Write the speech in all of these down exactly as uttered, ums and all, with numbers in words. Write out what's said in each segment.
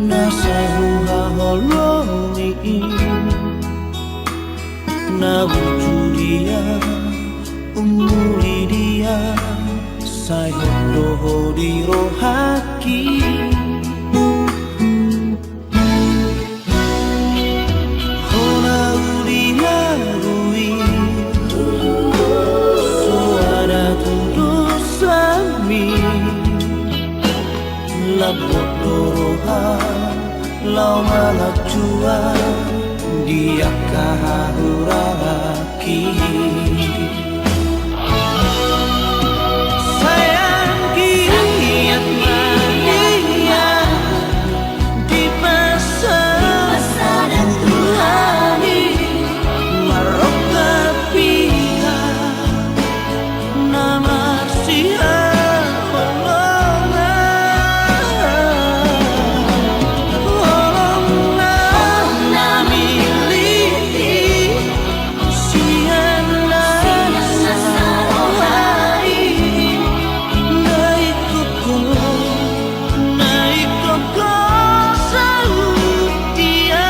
Na sai huhaholongi i, na uju dia, umuli dia, sai hot do ho di rohangki. Hona uli lagu i, soada tu dosami. Lambok do roha, laho manganjua di angka hahurangki. Sayang, giat ma nian di masa tua ni, marrongga pinggan na marsihaholongan. Holong na militi sian na saroha i, na ingkon ho, na ingkon ho saut dia.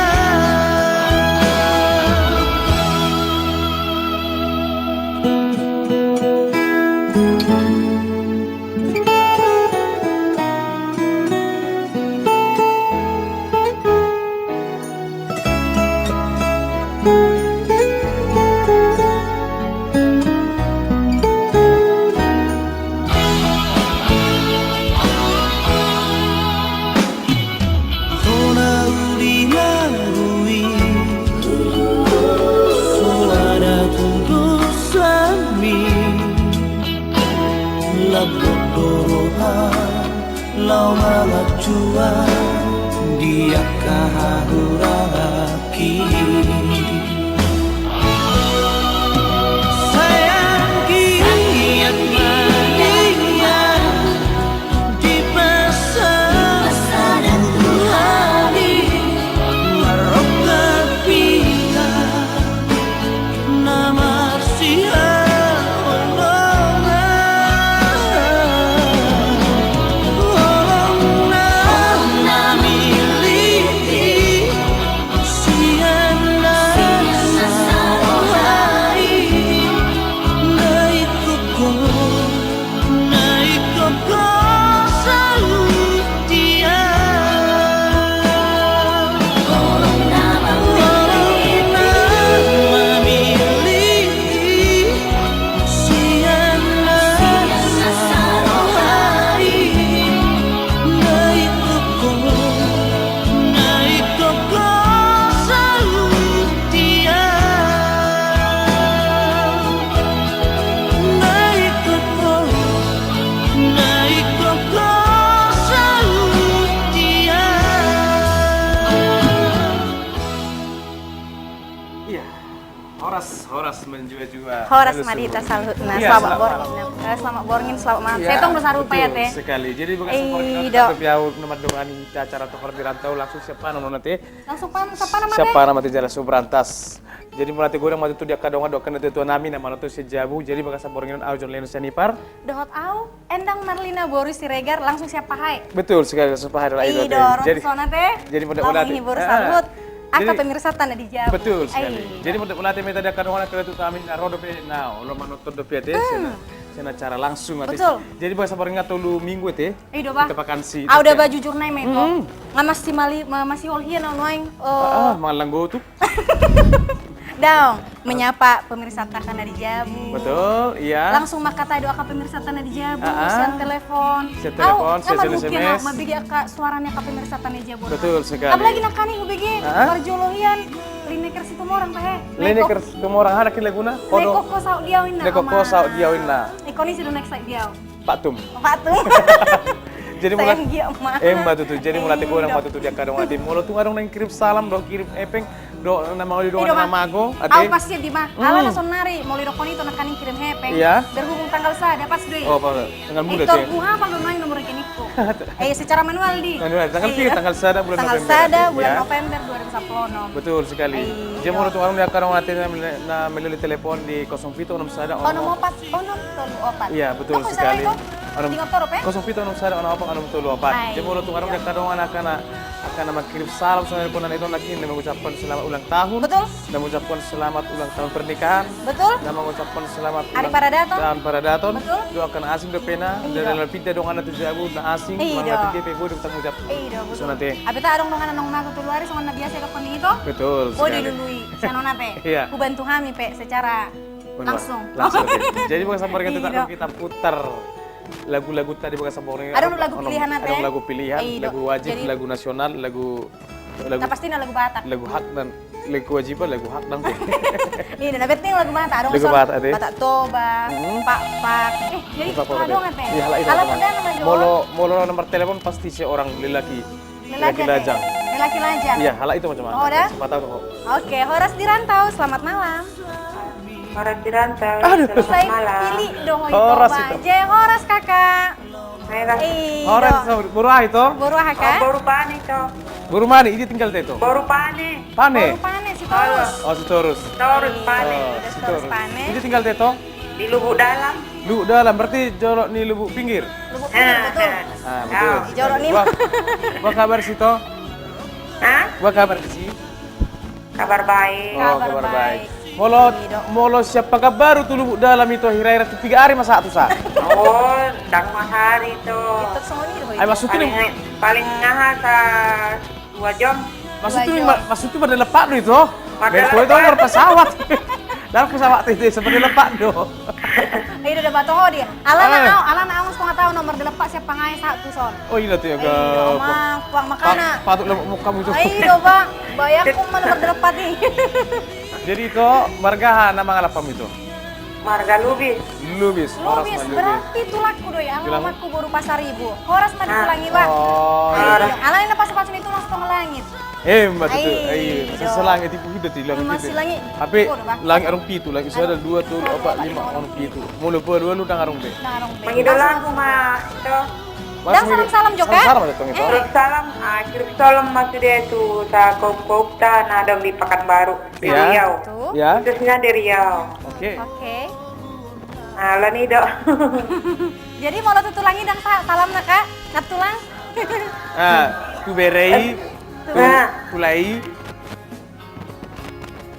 Hona uli lagu i, soada tu dosami. Lambok do roha, laho manganjua di angka hahurangki. Sayang, giat ma nian di masa tua ni, marrongga pinggan na marsihaholongan. Holong na militi sian na saroha i, na ingkon ho, na ingkon ho saut dia. Holong na militi sian na saroha i, na ingkon ho, na ingkon ho saut dia. Na ingkon ho, na ingkon ho saut dia. Iya. Horas, horas menjua-jua. Horas ma di hita saluhutna. Iya, selamat borngin. Eh, selamat borngin, selamat malam. Iya. Sai tong do sarupa ya, Te. Betul sekali. Jadi, bagas borngin, tapi au na mandongani acara Tohor di Rantau langsung siapa nama, Te? Langsung siapa nama, Te? Siapa nama, Te, jala so berantas. Jadi, mauliate godang ma tutu di angka dongan dohot angka na tuatua nami na manonton sian jabu. Jadi, bagas borngin on, au John Lennon Sianipar. Dohot au Endang Marlina boru Siregar, langsung siapa hai. Betul sekali, langsung siapa hai. Jadi, jadi mauliate, mauliate. Langsung hibur saluhut angka pemirsata na di jabu. Betul sekali. Jadi mauliate ma hita di angka dongan, angka na tuatua nami na ro dope, na olo manonton dope, Te, sian acara langsung, Te. Betul. Jadi bagas borngin tolu minggu, Te. Hita vakansi. Au da ba jujur nai ma i, Te. Nga masihol hian au nuaeng. Ah, mangallang gotuk. Daong, menyapa pemirsata angka na di jabu. Betul, iya. Langsung mangkatai do angka pemirsata na di jabu sian telepon. Sian telepon, sian S M S. Au nga marhubungan, mambege angka suara ni angka pemirsata na di jabu. Betul sekali. Apalagi nangkaning hubege parjolo hian, Lineker Situmorang, tahe. Lineker Situmorang, aha nangkin laguna? Neko ho saut di au, inna. Neko ho saut di au, inna. Ingkon ise do naeng saut di au? Pak Tum. Pak Tum. Jadi mauliate, ima tutu. Jadi mauliate godang ma tutu di angka dongan, Te. Molo tung adong naeng kirim salam dohot kirim hepeng, dohot na mangoli dongan, na mago, Te. Au pasti, Adi, ma. Alana saonari molo didokkon ito nangkaning kirim hepeng, berhubung tanggal sada, pas do i. Oh, pas. Tanggal muda, Te. Huhapal do nuaeng nomor rekeningku. Eh, secara manual, Di. Manual. Tanggal sada bulan November. Tanggal sada bulan November dua ribu dua puluh enam. Betul sekali. Jadi molo tung adong di angka dongan, Te, na meleleng telepon di kosong pitu onom sada onom opat onom tolu opat. Iya, betul sekali. Anu, tinggal toro pe? Kosong pitu onom sada onom opat onom tolu opat. Jadi molo tung adong angka dongan angka na, angka na mangkirim salam songon i, na mengucapkan selamat ulang tahun. Betul. Na mengucapkan selamat ulang tahun pernikahan. Betul. Na mengucapkan selamat ulang tahun paradaton. Betul. Doakan asing dope na, dari pinda dongan na tu jabu na asing, mangatik dia pe boi dope tanggung jawab. Iya, betul. Songon i. Abe ta adong dongan na nunga tu luar i songon na biasa dohonon i to. Betul. Boi dilului. Songon i pe. Iya. Hubantu hami pe secara langsung. Langsung. Jadi bagasan marga tetap kita putar lagu-lagu tadi bagasan marga. Adong lagu pilihan, adong lagu pilihan, lagu wajib, lagu nasional, lagu, lagu, na pasti na lagu Batak. Lagu hak dan lagu kewajiban, lagu hak dan. Iya, na penting lagu Batak. Adong lagu Batak, Batak Toba, Pakpak. Eh, jadi adong ate. Iya, hal itu. Molo, molo nomor telepon pasti seorang lelaki. Lelaki lajang. Lelaki lajang. Iya, hal itu macam mana? Oh, dah? Siapa tahu kok. Oke, Horas di Rantau, selamat malam. Horas di Rantau, selamat malam. Pilih dong itu, horas itu. Horas, Kakak. Horas itu, boru aha itu? Boru aha, Kak? Boru Pane itu. Boru Pane, ida tinggal ate itu? Boru Pane. Pane? Boru Pane, Sitorus. Oh, Sitorus. Sitorus, Pane. Sitorus, Pane. Ida tinggal ate itu? Di Lubuk Dalam. Lubuk Dalam, berarti jolo ni Lubuk Pinggir? Lubuk Pinggir, betul. Ah, betul. Jolo ni. Apa kabar, Sito? Hah? Apa kabar, Sito? Kabar baik. Oh, kabar baik. Molo, molo siap Pekanbaru tu Lubuk Dalam itu, hira-hira tu tiga hari masa tu sa. Oh, ndang mahari tu. Ai, maksudnya paling, paling ngaha sa dua jam. Maksudnya, maksudnya mardalan pat do itu? Mardalan pat. Itu marpesawat. Dalam pesawat itu, seperti lepak do. Iya, udah batoho dia. Alana au, alana au setengah tahun nomor delapan siap pangai saat tuson. Oh, iya, tuh ya, Puang makana. Patut lo mau kamu tuh. Iya, Pak. Bayar ku nomor delapan nih. Jadi itu marga aha nama ngalapam itu? Marga Lubis. Lubis. Lubis, berarti tulangku do ya, alamatku boru Pasaribu. Horas ma di tulang iba. Oh, iya. Alana pasu-pasu itu langsung ke langit. Eh, Mbak, tutu. Ai, seselangi tipu hido ti langit. Masih langit. Tapi langit arung pitu, langit sada, dua, tolu, opat, lima, onom, pitu. Molo dua, dua lu ndang arung be. Mangido lagu ma, itu. Ndang salam-salam jo, Kak? Salam-salam, ah, kirim salam ma sude tu sa kop-kopta na adong di Pekanbaru. Di Riau. Iya. Khususnya di Riau. Oke. Oke. Alani do. Jadi molo tu tulang i ndang sa-, salam na, Kak? Nang tulang? Ah, tu bere i, tu, tu lae i.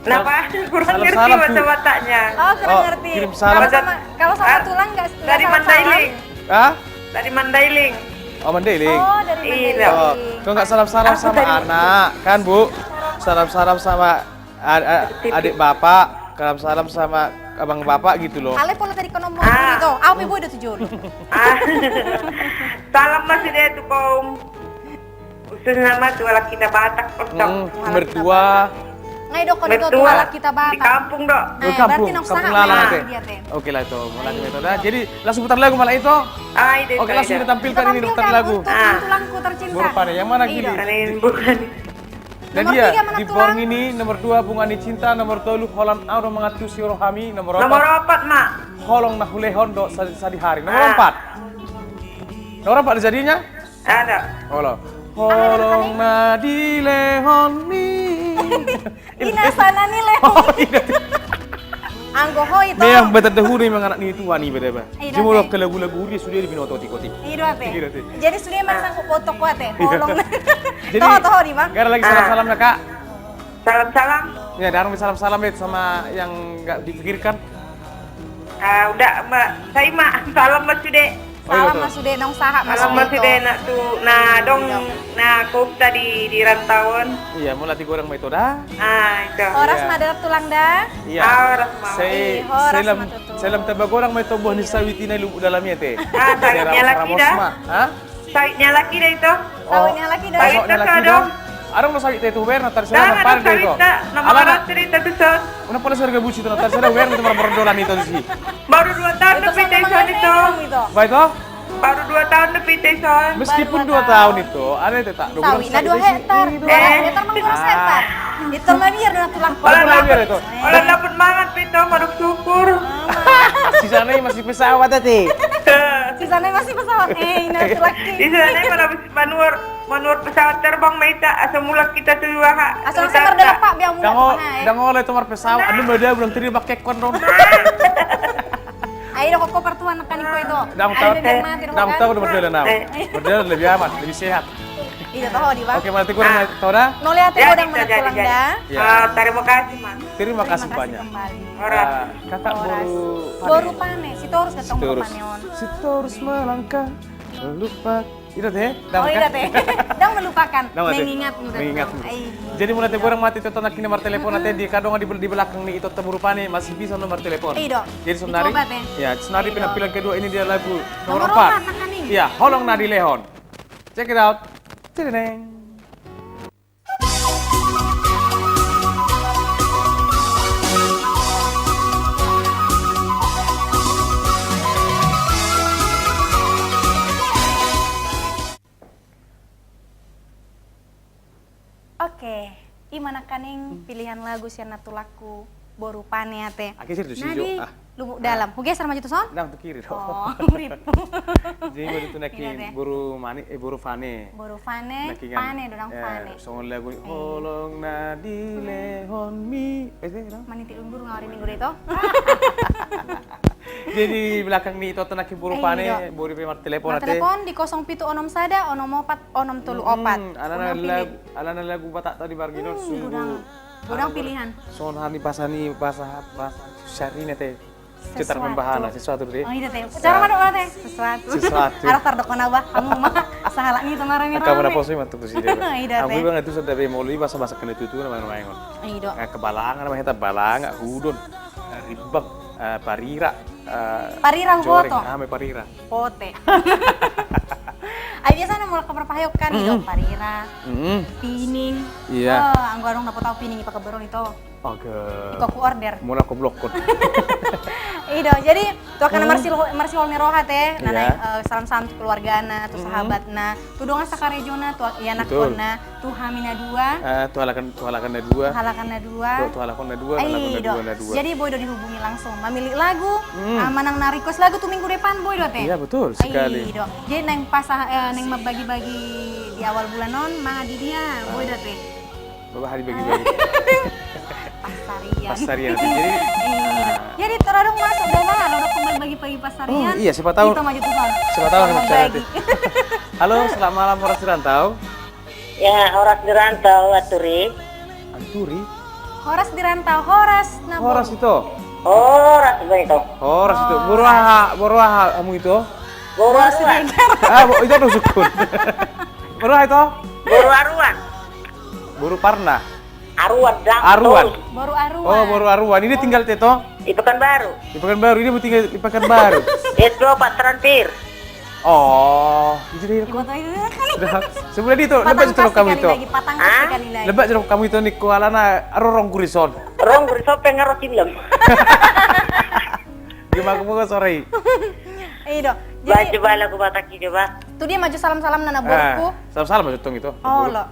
Napa? Kurang ngerti bahasa Bataknya. Oh, kurang ngerti. Kirim salam. Kalau sama, kalau sama tulang nggak, nggak salam-salam? Dari Mandailing. Hah? Dari Mandailing. Oh, Mandailing. Oh, dari Mandailing. Iya. Oh, kau nggak salam-salam sama anak, kan, Bu? Salam-salam sama Ad-, a-, adik bapak, salam-salam sama abang bapak gitu loh. Ale pola tadi kono mau gitu. Apa ibu udah tujuh? Ah. Salam ma sude tu kau. Khususnya ma tu halak hita Batak, kau. Hmm, mertua. Ngai do kau mertua. Tu halak hita Batak. Di kampung do. Di kampung, berarti nang kampung saha lalan ma ate. Oke lah itu, mulai itu dah. Jadi langsung putar lagu malam itu. Ah, ide. Oke, langsung kita tampilkan ini, putar lagu. Tulangku tercinta. Boru Pane, yang mana, Gili? Bukan. Nadia, di borngin i, nomor dua, Bunga ni Cinta, nomor tolu, Holan Au do Mangantusi Rohami, nomor opat. Nomor opat ma. Holong na hulehon do sa-, sadihari. Nomor opat. Nomor opat jadinya? Ada. Olo. Holong na dilehon ni. Ina sana ni lehon. Oh, iya. Anggo ho ito. Memang betadahuna memang anak ni Tuhan i, beda ba. Iya, jumolo ke lagu-lagu dia sudah di binoto tiko ti. Iya, ate. Jadi sudah main sangkut potong kuat ya, holong. Jadi toho, toho di, Bang. Gara lagi salam-salam ya, Kak. Salam-salam. Ya, darung salam-salam ya sama yang nggak dipikirkan. Ah, udah, Mbak. Saya ma salam ma sude. Salam ma sude, nang saha ma sude. Salam ma sude, nak tu, na adong, na kop tadi di rantauan. Iya, mulai digoreng ma ito dah. Ah, itu. Horas ma dohot tulang da. Iya. Ah, horas ma. Horas ma tutu. Sai lam tamba godang ma ito buah ni sawit i na i Lubuk Dalam i ate. Ah, sawitnya laki da. Hah? Sawitnya laki da ito. Sawitnya laki da. Sawitnya laki da. Adong do sawit ito, ber, na tarsila na pare do ito. Nama cerita tu son. Una pala serga busi ito, na tarsila ber, ito marmordolan ito disi. Baru dua tahun dope ito son ito. Ba ito? Baru dua tahun dope ito son. Meskipun dua tahun ito, ada tetap dua bulan. Sawit na dua hektar, dua hektar mangurus hektar. Ito na biar na tulang. Ito na biar ito. Olah dapat mangan pe ito, maruk syukur. Sisana i masih pesawat ate. Sisana i masih pesawat. Eh, ina tulang. Sisana i mana manuar, manuar pesawat terbang ma ita, asa mulak ita tu aha. Asa langsung mardalapak biar mulak. Ndang olo ito marpesawat, anu ma dia bilang tadi pakai kondom. Ai do, kok partuan nangkaning ho ito. Ndang tahu, ndang tahu do mardalan au. Mardalan lebih aman, lebih sehat. Ito toho di ba. Oke, mauliate godang ma tulang da. Terima kasih banyak. Horas. Kakak boru Pane. Sitorus, Sitorus melangkah, lupa. Ito te. Oh, ito te. Ndang melupakan. Mengingat. Jadi mauliate godang ma ito, ito nangkin na martelepon ate, di kadongan di belakang ni ito, ito boru Pane masih bisa martelepon. Jadi sonari. Ya, sonari penampilan kedua ini dia lagu nomor empat. Iya, Holong na Dilehon. Check it out. Cedeng. Oke, i ma nangkaning pilihan lagu sian na tulangku boru Pane ate. Ake sir tu si jo. Nadi Lubuk Dalam. Hugeser ma jo tu son? Ndang, tu kiri do. Oh, rip. Jadi boru tu nangkin boru Pane, eh, boru Pane. Boru Pane, Pane do nang Pane. Songon lagu ni Holong na Dilehonmi. Maniti undur ngawari minggu do ito. Jadi belakang ni ito, ito nangkin boru Pane, boru pe martelepon ate. Martelepon di kosong pitu onom sada onom opat onom tolu opat. Alana lagu Batak tadi marginon sungguh. Godang pilihan. Songon hami bahasa ni, bahasa, bahasa sari ni ate. Sesuatu. Cetar membahana sesuatu do. Oh, ito te. Cara mana ate? Sesuatu. Sesuatu. Arah tardokon au ba. Hamu ma sahalak ni ito marame-rame. Angka manaposo i mantuk tu sini. Ito te. Au ba nga tu sada be molo i bahasa-bahasa kena tutu na main-main. Ito. Kebalangan, namanya balanga, hudon. Rimbang, parira. Parira, huboto. Ame parira. Pote. Ai biasana molo keberpaheok kan, ito parira. Pining. Iya. Anggo adong na potau pining i pakeberon ito. Oke. Ito ku order. Molo ku blokkon. Ito, jadi tu angka na marsiholhon ni roha te, na naeng salam-salam tu keluargana, tu sahabatna, tu dongan sakarejona, tu ianakkonna. Tu hami na dua. Tu halakan, tu halakan na dua. Tu halakan na dua. Tu halakan na dua. Jadi boi do dihubungi langsung. Mamilik lagu, manang na request lagu tu minggu depan boi do te. Iya, betul sekali. Jadi naeng pasa, naeng mambagi-bagi di awal bulan on, mangan di dia, boi do te. Babaha dibagi-bagi. Pasarian. Pasarian. Jadi tor adong masuk do, mangan adong mambagi-bagi pasarian. Iya, siapa tahu. Ito maju tu son. Siapa tahu. Halo, selamat malam, horas di rantau. Ya, horas di rantau, Anturi. Anturi? Horas di rantau, horas na boru. Horas ito. Horas ito. Horas ito. Boru aha, boru aha hamu ito? Boru Aruan. Ah, ito do sukun. Boru aha ito? Boru Aruan. Boru Parna. Aruan, Aruan. Boru Aruan. Oh, boru Aruan. Ini tinggal ito? Di Pekanbaru. Di Pekanbaru. Ini tinggal di Pekanbaru. S dua empat terampil. Oh, jadi. Sebelah ito, lebat jolo kamu ito. Lebat jolo kamu ito, ningku alana ro ronggur i son. Ronggur i son pe nga ro singkop. Gimana kamu sore i? Ito. Jadi coba lagu Batak i coba. Tu dia maju salam-salam na boruku. Salam-salam maju tong ito. Oh, lo.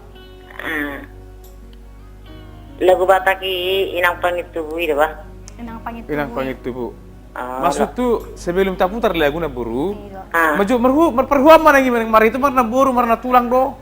Lagu Batak i, Inang Pangintubu i do ba? Inang Pangintubu. Inang Pangintubu. Maksudhu sebelum taputar lagu na boru. Maju marhu, marparhuan ma nang i, marhite ma na boru, ma na tulang do.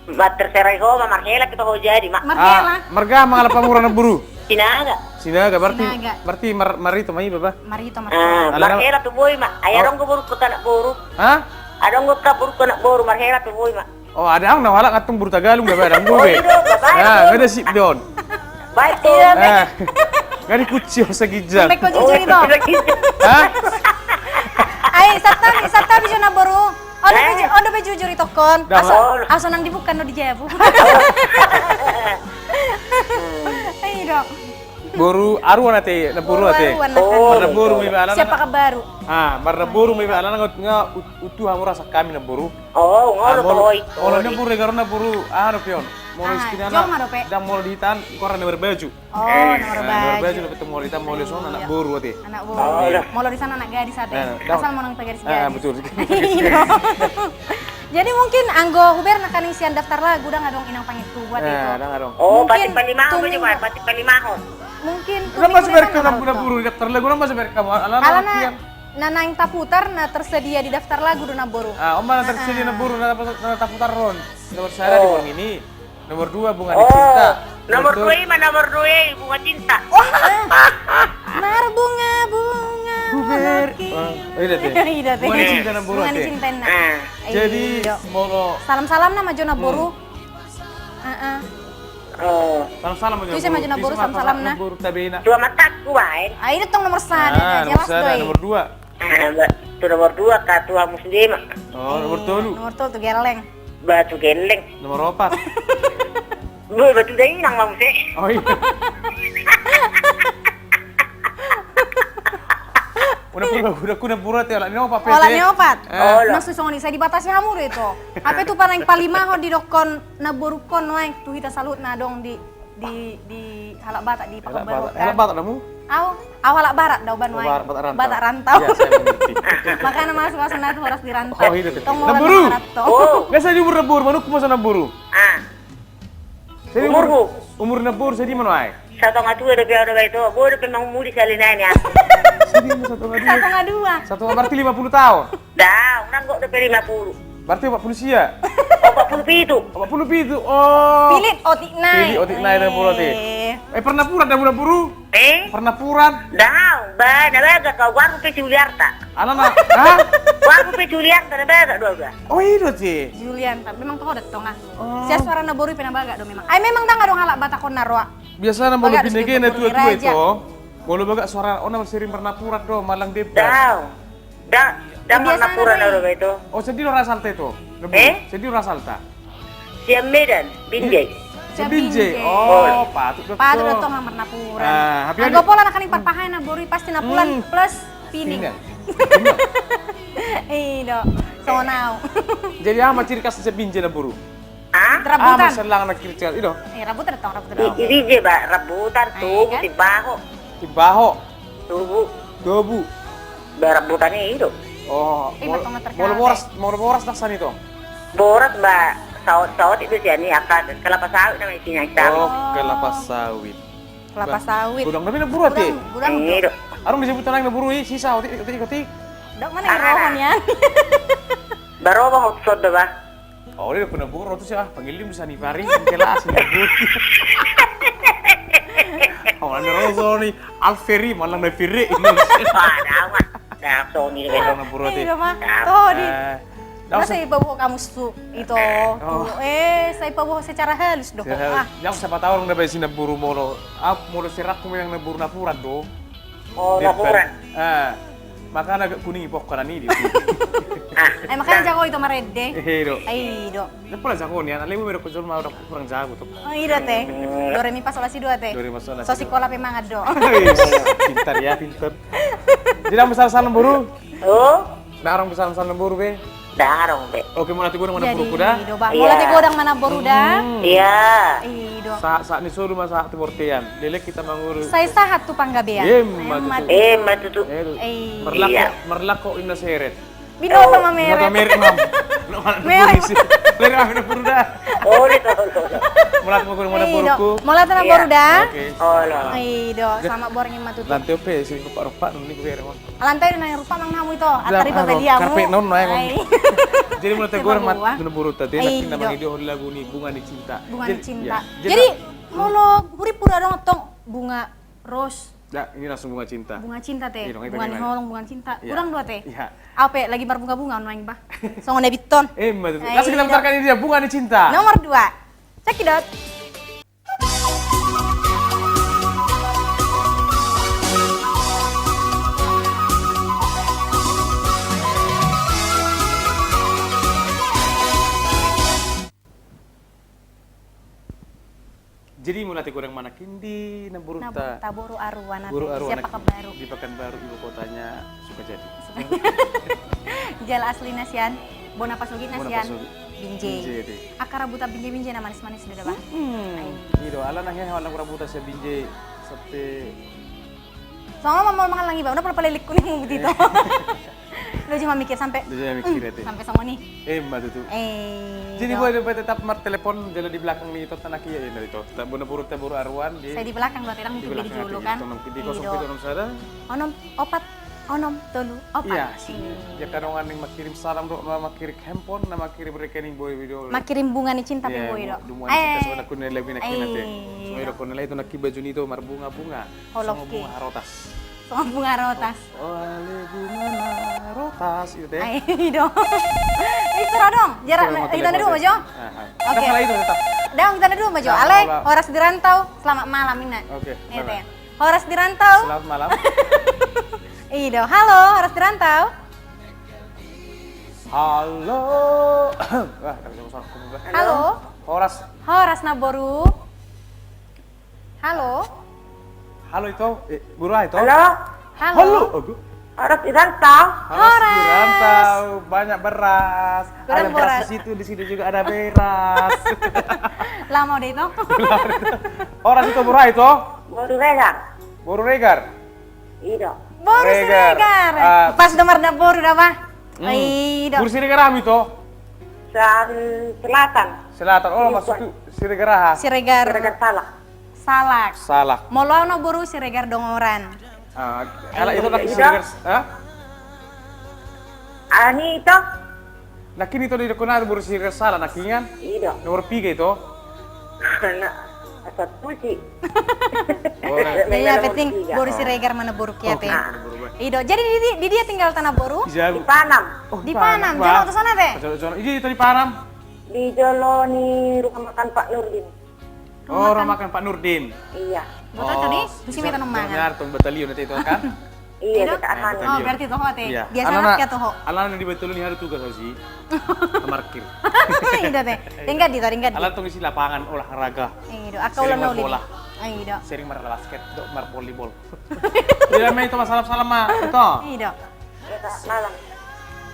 Terserah ho ma, marhela pe ho jadi ma. Marhela. Marga ma ala pamura na boru. Sinaga. Sinaga, berarti marhite ma i ba. Marhite ma. Marhela pe boi ma. Ai adong do boru pe anak boru. Hah? Adong do boru pe anak boru, marhela pe boi ma. Oh, adong na halak ngantung boru Tagalung, ba, adong do be. Nga ada sip don. Baik tu. Nga dikunci ho saginjang. Baik ko jujur ito. Hah? Ai, santabi, santabi jo na boru. On do be jujur ito kon. Aso nang dibuka, on do di jabu. Ai do. Boru Aruan ate, na boru ate. Aruan. Marna boru ma iba alana. Siapa kabaru? Ah, marna boru ma iba alana nga utuh hamu rasa kami na boru. Oh, ngolo to. Molo na boru, garon na boru, anu pion. Molo istilah na, ndang molo di hita on, koran na marbaju. Oh, na marbaju. Na marbaju na pitu molo di hita on, molo son anak boru ate. Anak boru. Molo di son anak gadis ate. Asal manang pe gadis-gadis. Betul. Jadi mungkin anggo huber nangkaning sian daftar lagu ndang adong Inang Pangintubu ate ito. Ndang adong. Oh, berarti palimahon. Mungkin tu minggu depan. Nang masa berkam na boru di daftar lagu, nang masa berkam. Alana na naeng taputar na tersedia di daftar lagu do na boru. Ah, on ma na tersedia na boru, na taputar on. Nomor sada di boru ini. Nomor dua, Bunga di Cinta. Nomor dua i ma, nomor dua i, Bunga Cinta. Marbunga-bunga. Ber-, eh, ida te. Ida te. Bunga ni cinta na boru. Bunga ni cinta na. Ah. Jadi, molo salam-salam nama jo na boru. Heeh. Oh. Salam-salam jo na boru. Salam-salam na boru tabena. Dua mataku baen. Ah, ida tong nomor sada. Ah, jelas doi. Nomor dua. Ah, tu nomor dua ka tu hamu sude ma. Oh, nomor tolu. Nomor tolu tu gelleng. Batu gelleng. Nomor opat. Bo, batu dainang ma muse. Oh iya. Udah pura, udah kuna pura te olat ni opat. Olat ni opat. Maksud songon i, sai dibatasi hamu do ito. Hape tu paling palimahon didokkon na borungkon nuaeng tu hita saluhut na adong di, di, di halak Batak di Pekanbaru. Halak Batak damu? Au, au halak Barat do au ba nuaeng. Batak rantau. Makana masuk-masuk na tu horas di rantau. Oh, iya. Tong na boru. Biasa di umur na boru, manuk masa na boru. Ah. Umurhu. Umur na boru sadi ma nuaeng? Satonga tua dope au do ba ito, bo dope mangumuli sali nai ni aku. Sadi ma satonga dua. Satonga dua. Satonga berarti lima puluh taon. Dang, nanggo dope lima puluh. Berarti opat puluh sia. Opat puluh pitu. Opat puluh pitu. Oh. Pilit otik nai. Pilit otik nai na boru te. Eh, pernah puran damu na boru? Eh? Pernah puran? Dang, ba, na bagak au, goarhu pe Juliarta. Alana, ha? Goarhu pe Juliarta, na bagak do au ba. Oh, i do te. Juliarta, memang toho do tong ah. Oh. Sian suara na boru i pe na bagak do memang. Ai memang dang adong halak Batak on na roa. Biasana molo binege na tua-tua ito, molo bagak suara on na sering pernah puran do, manang debat. Dang. Dang, dang pernah puran au do ba ito. Oh, sandiri do asalta ito? Eh? Sandiri do asalta? Sian Medan, Binjai. Sian Binjai. Oh, patut do tong. Patut do tong, dang pernah puran. Ah, anggo pola na kaning parpahae na boru i pasti na puran plus pining. Pining. I do, songon au. Jadi aha ma ciri khas sian Binjai na boru? Ah? Rambutan. Aha ma sian langa na ciri khas i do? Eh, rambutan do tong, rambutan do tong. Di, di Binjai ba, rambutan, tobu, timbaho. Timbaho. Tobu. Tobu. Ba rambutan i do. Oh, molo boras, molo boras ndang sian i tong? Boras ba, saotik, saotik do sian i, angka kelapa sawit nama isina. Oh, kelapa sawit. Kelapa sawit. Godang na boru ate. Godang do. Adong disebut na boru i, sisa otik, otik, otik. Dok mana i rohon ya? Baroba hot sot do ba. Oh, dia pernah boru tu sia, panggil dia bisa ni pari, kelas ni boru. Oh, ane roso ni, Alferi, malang na piri. Wah, dawa. Dah, Sony. Orang na boru ate. Iya, mah. Todi. Masa ipaboa hamu tu ito, tu, eh, sai paboa secara halus do. Yang siapa tahu orang dapat isi na boru molo, ah, molo serak ku yang na boru na puran do. Oh, na puran. Ah. Makana agak kuning i pokok kanan i dia. Ah, makana jago ito marende. Eh, do. Ai do. Dia pola jago ni, anak lebu merek kujol mau kurang jago tu. Oh, i do ate. Do re mi fa sol la si do ate. Do re mi fa sol la si do. So sikola pe mangan do. Pintar ya, pintar. Jadi, adong pesan-pesan boru? Oh? Adong pesan-pesan boru be? Adong be. Oke, mauliate godang ma na boru da. Mauliate godang ma na boru da. Iya. I do. Sahat, sahat ni solu ma sahat tu bortean. Leleng hita mangolu. Sai sahat tu panggabean. Emma tutu. Emma tutu. Merlako, merlako inna seret. Binoto ma meret. Binoto meret ma. Meret ma na boru da. Mauliate godang ma na boru da. Oke. I do. Sama borngin ma tutu. Nanti ope si rupa-rupa nuni ku bere ma. Alanta i do na rupa manang hamu ito, atar i babaliamu. Karpet non naeng. Jadi mauliate godang ma tu na boru ta ate, na mangido lagu ni Bunga ni Cinta. Bunga ni Cinta. Jadi molo hurippu do adong tong bunga ros. Ya, ini langsung bunga cinta. Bunga cinta ate. Bunga ni holong, bunga cinta. Godang do ate. Au pe lagi marbunga-bunga on naeng ba. Songon na biton. Emma tutu. Langsung kita putarkan ini dia, Bunga ni Cinta. Nomor dua. Cekidot. Jadi mauliate godang ma nangkin di na boru ta. Na boru ta boru Aruan ate. Boru Aruan ate. Sian Pekanbaru. Di Pekanbaru, ibu kotanya Sukajadi. Jala aslina sian bona pasogitna sian Binjai. Binjai ate. Angka rambutan Binjai-Binjai na manis-manis do da ba. I do, alana hea hea angka rambutan sian Binjai sampe. Songon ma molo mangallang iba, unang pola palilik kuning mubut ito. Loja mamikir sampe. Loja mamikir ate. Sampe songon i. Emma tutu. Jadi boha do ba tetap martelepon jala di belakang ni ito ta nangkin, eh, na ito ta bona boru ta boru Aruan di. Sai di belakang do ate, dang mungkin di jolo kan. Di kosong pitu onom sada. Onom opat onom tolu opat. Iya. Dia kadang ada yang mangkirim salam do, na mangkirim handphone, na mangkirim rekening boi do. Mangkirim Bunga ni Cinta pe boi do. Bunga ni Cinta songon na kunilai lagu nangkin ate. Songon i do kunilai ito nangkin baju ni ito marbunga-bunga. Songon bunga harotas. Songon bunga rotas. Ole bunga na rotas, i do te. Ai, i do. Istirahat dong. Jarak. Istirahat dong, hita na dua ma jo. Oke. Dah, hita na dua ma jo. Ale, horas di rantau, selamat malam, ninna. Oke. Horas di rantau. Selamat malam. I do. Halo, horas di rantau. Halo. Halo. Horas. Horas na boru. Halo. Halo, ito. Boru aha, ito? Halo. Halo. Horas di rantau. Horas di rantau. Banyak beras. Ada beras di situ, di sini juga ada beras. Lama udah itu. Horas, ito, boru aha, ito? Boru Regar. Boru Regar. I do. Boru Siregar. Pas do marnaboru da, bah. I do. Boru Siregar aha ma, ito? Selatan. Selatan. Olo, maksudhu Siregar aha? Siregar. Siregar Salak. Salak. Salak. Molo au na boru Siregar Dongoran. Ala ito nangkin Siregar, ha? Ani, ito. Nangkin ito didokkon au boru Siregar Salak nangkin, kan? I do. Nomor piga ito? Asa pusi. Iya, penting boru Siregar ma na boru, kiate. I do. Jadi di dia tinggalta, na boru? Di Panam. Di Panam. Jolo tu son ate? Di jolo ni rumah makan Pak Nurdin. Oh, rumah makan Pak Nurdin. Iya. Boto tu di, di sini, tong mangan. Di tong batalion ate, ito, kan? Iya, dekat sana. Oh, berarti toho ate. Biasa anak ya toho. Alana di batalion i, haru tugas au si. Parkir. I do ate. Ringkat di, ringkat di. Alana tong isi lapangan olahraga. I do, angka ulaon na uli. I do. Sering marbola basket, do marvolleyball. Iya, ma ito, ma salam-salam ma, ito. I do.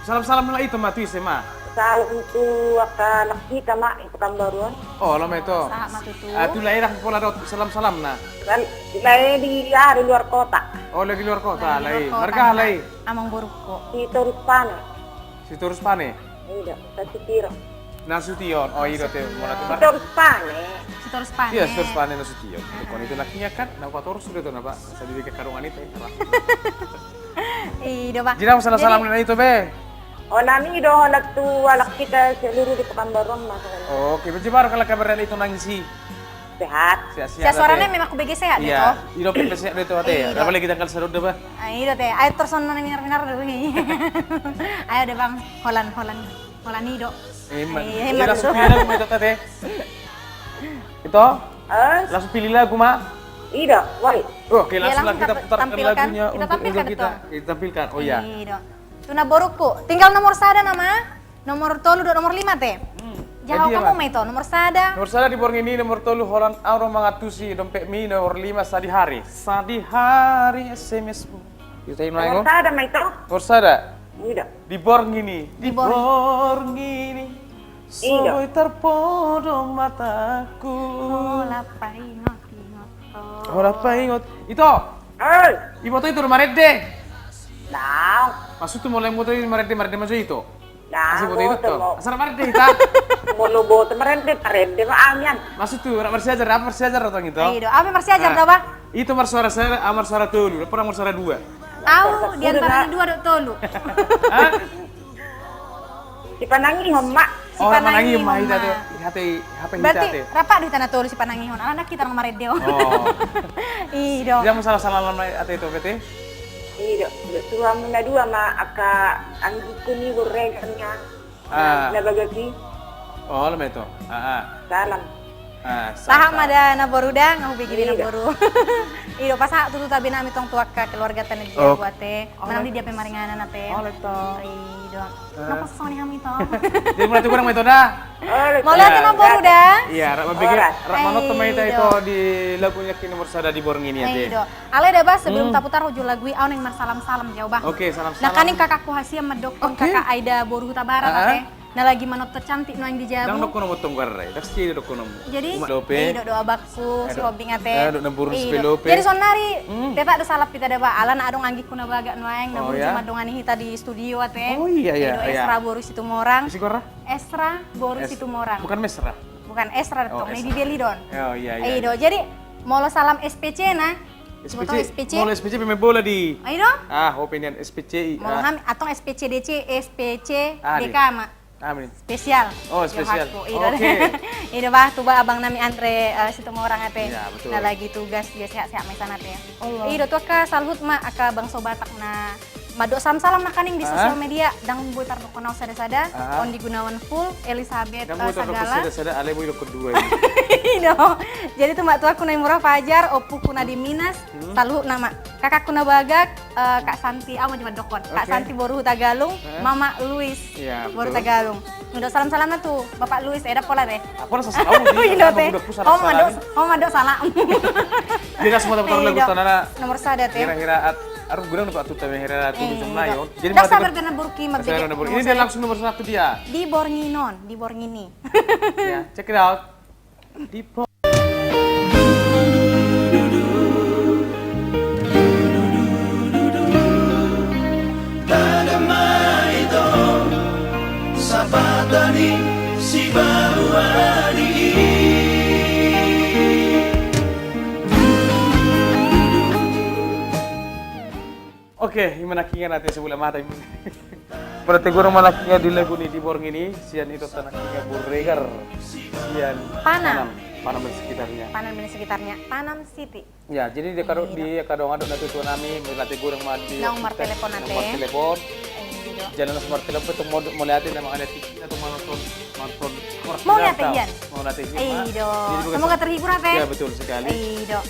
Salam-salam ma, ito, ma tu ise ma? Salam tu angka anak hita ma, ito, Pekanbaru on. Olo ma, ito. Sahat ma tutu. Tu lae, ndang pola dohot salam-salam na? Kan lae di, aha, di luar kota. Oh, lae di luar kota, lae. Marga aha lae? Amangborungku. Sitorus Pane. Sitorus Pane? I do, Nasution. Nasution. Oh, i do ate. Sitorus Pane. Sitorus Pane. Iya, Sitorus Pane Nasution. Bukan itu anaknya kan, na patorus sudah tu na, bah. Asa di karungan ito. I do, bah. Jadi, salam-salam na ito, be. Holan i do, holan tu halak hita seluruh di Pekanbaru on ma. Oke, berarti baru kalau kabar dari itu nangis i. Sehat. Sehat, sehat. Suarana memang hubege sehat do ito. Iya, i do pe sehat do ito ate. Apalagi tanggal sada do, bah. I do ate. Ayo terus on, minar-minar do. Ayo deh, Bang. Holan, holan. Holan i do. Emang. Langsung pilih lagu ma, ito, ate. Ito? Langsung pilih lagu ma. I do, woi. Oke, langsung kita putarkan lagunya untuk kita. Kita tampilkan. Oh iya. I do. Tu na borungku. Tinggal nomor sada na ma. Nomor tolu dohot nomor lima ate. Jaha hamu ma ito, nomor sada. Nomor sada di borngin i, nomor tolu holan au do mangantusi dompetmi, nomor lima Sadihari. Sadihari S M S-mu. Nomor sada ma ito. Nomor sada. I do. Di borngin i. Di borngin i. I do. So boi tarpodom mataku. Holan paingot-ingot ho. Holan paingot. Ito. Oi. Iboto ito do marende? Ndang. Maksudhu molo iboto i marende, marende ma jo ito? Ndang, asa boto ito. Asa ra marende hita. Molo boto marende, marende ma amian. Maksudhu, ra marsiajar, apa marsiajar do tong ito? I do, apa marsiajar do, bah? Ito marsuara sada, au marsuara tolu, apa marsuara dua? Au di antara ni dua dohot tolu. Sipanangihon ma. Oh, sipanangihon ma hita ate. Berarti rap do hita na tolu sipanangihon. Alana hita na marende on. I do. Jadi, salam-salam ma ate, ito, berarti. I do, tu hamu na dua ma angka anggingku ni, boru Regar na bagas i. Olo ma ito. Salam. Sahat ma da na boru da, nga hubege be na boru. I do, pasahat tutu tabe nami tong tu angka keluargata na di jabu ate. Manang di dia pe maringanan ate. Olo ito. I do. Napa sasongon i hamu ito? Jadi mulai tu godang ma ito da. Mauliate ma boru da. Iya, rap mambege, rap manoto ma hita ito di lagu nangkin nomor sada di borngin i ate. I do. Alai da, bah, sebelum taputar uju lagu i, au naeng marsalam-salam jo, bah. Oke, salam-salam. Nangkaning kakakku hasian mandokkon, kakak Aida boru Hutabarat ate. Na lagi manonton cantik nuaeng di jabu. Ndang dokkon hamu tong goarna i, ndang si dokkon hamu. Jadi, i do, do abangku si Hombing ate. Jadi saonnari tetak do salap hita da, bah, alana adong anggingku na bagak nuaeng na burju mandongani hita di studio ate. Oh iya, iya. Esra boru Situmorang. Esra boru Situmorang. Bukan Mesra. Bukan Esra do tong, na di Delhi do on. Oh iya, iya. I do. Jadi molo salam S P C na. S P C, molo S P C pemain bola di. I do. Ah, ho pe nian S P C i. Molo hami antong S P C D C, S P C D K ma. Amin. Spesial. Oh, spesial. Oke. I do bah, tu bah abang nami Andre, eh, Situmorang ate. Iya, betul. Na lagi tugas, dia sehat-sehat ma i sana ate. I do, tu angka saluhut ma angka bangso Batak na mandok salam-salam nangkaning di sosial media, ndang boi tardokkon au sada-sada, on di Gunawan Full, Elizabeth, eh, Sagala. Sada-sada, ale boi dokkon dua i. I do. Jadi tu ma tuangku na i Mura Fajar, ompuku na di Minas, saluhutna ma. Kakakku na bagak, eh, Kak Santi, au ma jo mandokkon. Kak Santi boru Hutagalung, Mama Luis boru Hutagalung. Mandok salam-salam na tu Bapak Luis, eh, dapot lah deh. Apa rasa salam? I do ate. Kau mandok, kau mandok salam. Jadi langsung mata lagu tanana. Nomor sada ate. Hira-hira at, harus gudang dapat tuta hira-hira tu di Sungai. Jadi mata sabar kena burki. Ini dia langsung nomor satu dia. Di borngin on, di borngin i. Ya, check it out. Di Oke, ima nangkiningan ate, sebelah mata ima. Berarti guru ma nangkiningan di lagu ni, di borngin i, sian ito ta nangkiningan Burregar, sian Panam. Panam, Panam dan sekitarnya. Panam dan sekitarnya, Panam City. Ya, jadi di angka dongan, dongan na tuatua nami, berarti guru ma di. Naung martelepon ate. Naung martelepon. Jadi langsung martelepon tu mode mode ate, nama ada tiki atau maraton, maraton. Mau lihat ya, Ian? Mau lihat ya, Ian? I do. Semoga terhibur ate. Ya, betul sekali. I do.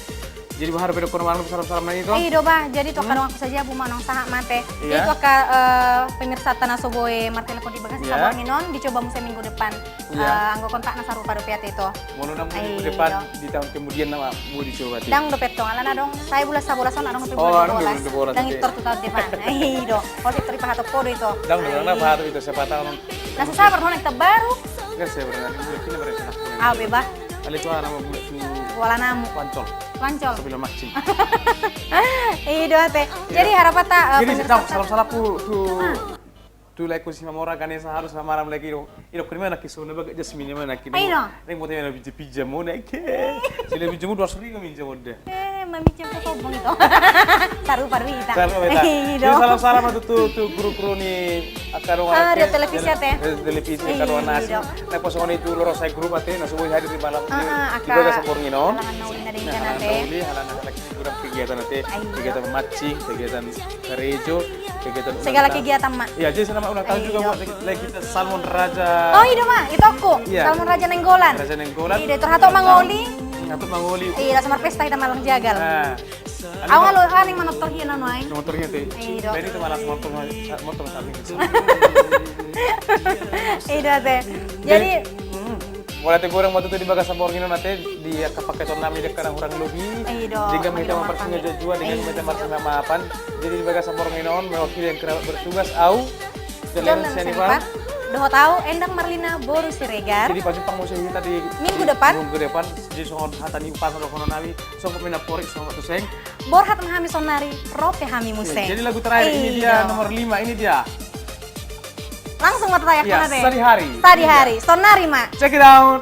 Jadi bah, harus pedok kono malam salam-salam na i do. I do bah, jadi tu angka dongan sajabu ma naung sahat ma ate. Jadi tu angka, eh, pemirsa ta na so boi martelepon di bagasan saborngin on, dicoba muse minggu depan. Eh, anggo kontakna sarupa dope ate ito. Molo na minggu depan, di tahun kemudian nama boi dicoba ate. Ndang dope tong, alana adong, sai bulan sabolas on adong dope bulan dua bolas. Ndang intor tu tahun depan. I do. Olo, tori pahatop podo ito. Ndang dope, na pahatop ito, siapa tahu. Na so sabar, honek terbaru. Kan saya berani, ini berani. Ah, bebas. Ale tu aha nama buat tu. Kuala Namu. Pancol. Pancol. Sebelah Maccing. I do ate. Jadi harapan ta, eh, jadi pemirsa ta, salam-salam tu, tu, tu lae ku Simamora, Ganesha, harus sama ram lagi do. I do, kau di mana kisah na baga Jasmine mana kini. Ai do. Ring mote mana pija-pija mau naik. Sila pija mau dua ratus ribu minjam udah. Eh, maminjam ke sombong ito. Sarupa do hita. Sarupa do hita. I do. Jadi salam-salam tu, tu, tu guru-guru ni angka dongan. Ah, radio televisi ate. Radio televisi angka dongan na asing. Na pos on itu lorosai grup ate, na so boi hadir di malam ini. Di bagasan borngin on. Halangan na uli na denggan ate. Halangan na uli, halangan na uli, kegiatan ate. Kegiatan Maccing, kegiatan karejo, kegiatan segala kegiatan ma. Iya, jadi selamat ulang tahun juga buat lagi kita Salmon Raja. Oh, i do ma, ito ku. Iya. Salmon Raja Nainggolan. Raja Nainggolan. I do, tor hatop mangoli. Hatop mangoli. I do, laos marpesta hita malang jagal. Nah. Au nga lo, aning manortor hia na nuaeng. Manortor hia ate. I do. Jadi itu malah motor, motor saling. I do ate. Jadi, molo ate guru ma tutu di bagasan borngin on ate, di angka paketon nami di angka na hurang lobi. I do. Denggan ma hita marsingajuan, denggan ma hita marsinamaafan. Jadi di bagasan borngin on, mewakili angka kerabat bertugas, au John Sianipar. Dohot au Endang Marlina boru Siregar. Jadi pajumpang muse hita di minggu depan. Minggu depan. Jadi songon hata ni umpasa dohonon nami, songon mena porik songon tuseng. Borhat ma hami saonari, ro pe hami muse. Jadi lagu terakhir ini dia, nomor lima ini dia. Langsung ma tayangkon ate. Sadihari. Sadihari. Saonari ma. Check it out.